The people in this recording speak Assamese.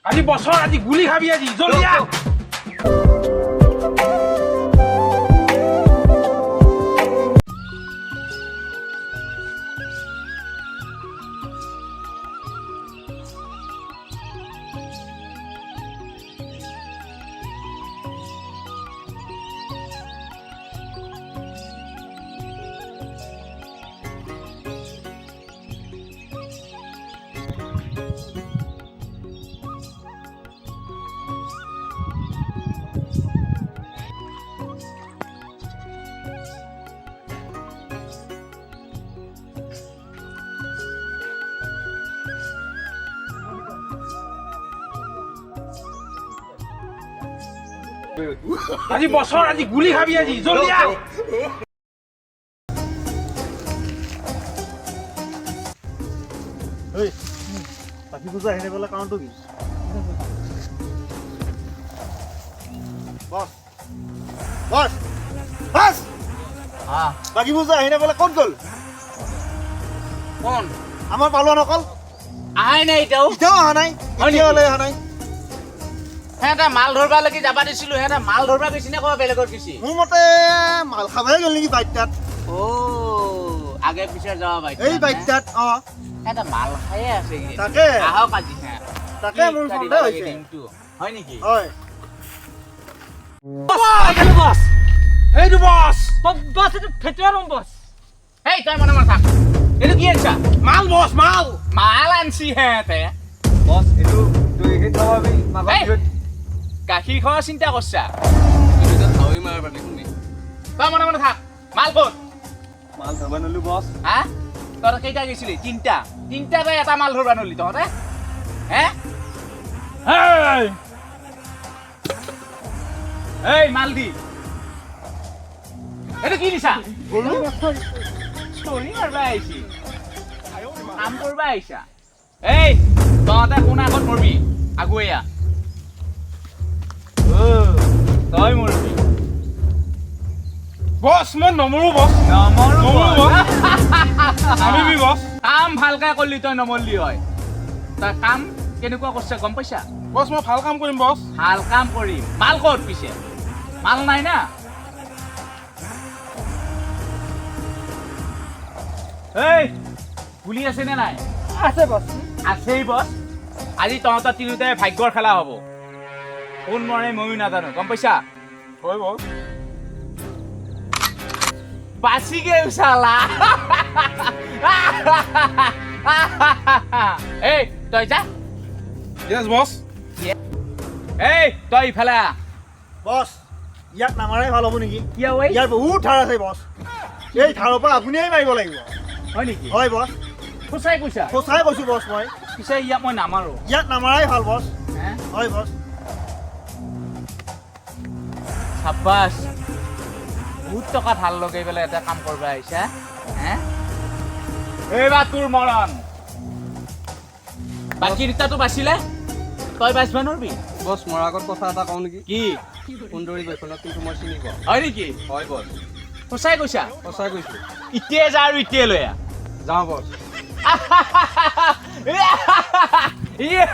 আজি বছৰ আজি গুলি খাবি আজি, জলদি আহ। আজি বছৰ আজি গুলি খাবি আজি, জলদি আহ। ঐ, বাকী পূজা আহিলে পেলাই কাৰণটো কি? বছ, বছ, বছ। বাকী পূজা আহি পেলাই ক'ত গ'ল? কোন? আমাৰ পালোৱানসকল। আহাই নাই এতিয়াও? এতিয়াও অহা নাই। হয় নেকি? এতিয়ালৈ অহা নাই। সিহঁতে মাল ধৰবা লাগি যাবা দিছিলো, সিহঁতে মাল ধৰবা গৈছি নে ক'ৰবাত বেলেগত গৈছি? মোৰ মতে মাল খাবহে গ'ল নেকি বাইক তাত। অ', আগে পিছে যাবা বাইক। এই বাইক তাত, অ। সিহঁতে মাল খায়ে আছে এইকেইদিন। তাকে। আহক আজি সিহঁত। তাকে মোৰ কি সন্দেহ লাগে হৈছে। দিনটো। হয় নেকি? হয়। বছ, এইটো বছ। বছ, এইটো ফেটুৱা ৰং বছ। হেই, তই মনে মনে থাক। এইটো কি আনছা? মাল বছ, মাল। মাল আনছি সিহঁতে। বছ, এইটো তই খাৱাবি মাঘৰ এই! বিহুত। গাখীৰ খোৱাৰ চিন্তা কৰছা? খাৱৈ মাৰ পাবি শুনি। তই মনে মনে থাক। মাল ক'ত? মাল ধৰবা নলো বছ। হা, তহঁতে কেইটা গৈছিলি? তিনটা। তিনটা তই এটা মাল ধৰবা নলি তহঁতে, হে? এই। এই, মাল দি। এইটো কি দিছা? গৰু। চৰি মাৰবা আহিছি, কাম কৰবা আহিছা। এই, তহঁতে কোন আগত মৰবি? আগুৱাই আহ। অ, তই মৰবি? বছ, মই নমৰো বছ। নমৰো। নমৰো। বছ। নামিবি বছ। কাম ভালকে কৰলি তই নমৰলি হয়। তই কাম কেনেকুৱা কৰছা গম পাইছা? বছ, মই ভাল কাম কৰিম বছ। ভাল কাম কৰিম। মাল ক'ত পিছে? মাল নাই না? এই, গুলি আছে নে নাই? আছে বছ। আছেই বছ। আজি তহঁতৰ তিনিওটাই ভাগ্যৰ খেলা হ'ব। কোন মৰে ময়ো নাজানো, গম পাইছা? হয় বছ। বাচি গেল চালা। এই, তই যা। য়েছ বছ। এই, তই ইফালে আহ। বছ, ইয়াক নামাৰাই ভাল হ'ব নেকি? কিয় ঐ? ইয়াৰ বহুত ধাৰ আছে বছ। এই ধাৰৰ পৰা আপুনিয়ে মাৰিব লাগিব। হয় নেকি? হয় বছ। সঁচাই কৈছা? সঁচাই কৈছো বছ মই। পিছে ইয়াক মই নামাৰো। ইয়াক নামাৰাই ভাল বছ। হে? হয় বছ। চাব্বাছ, বহুত টকা ধাৰ লগাই পেলাই এটা কাম কৰিব আহিছা হে। এইবাৰ তোৰ মৰণ। বাকী দুটাটো বাচিলে, তই বাচিব নোৱাৰবি। বছ, মৰাৰ আগত কথা এটা কওঁ নেকি? কি? সুন্দৰী বৈখনক কিন্তু মই চিনি পাওঁ। হয় নেকি? হয় বছ। সঁচাই কৈছা? সঁচাই কৈছো। এতিয়াই যা আৰু এতিয়াই লৈ আহ। যাওঁ বছ। Yeah!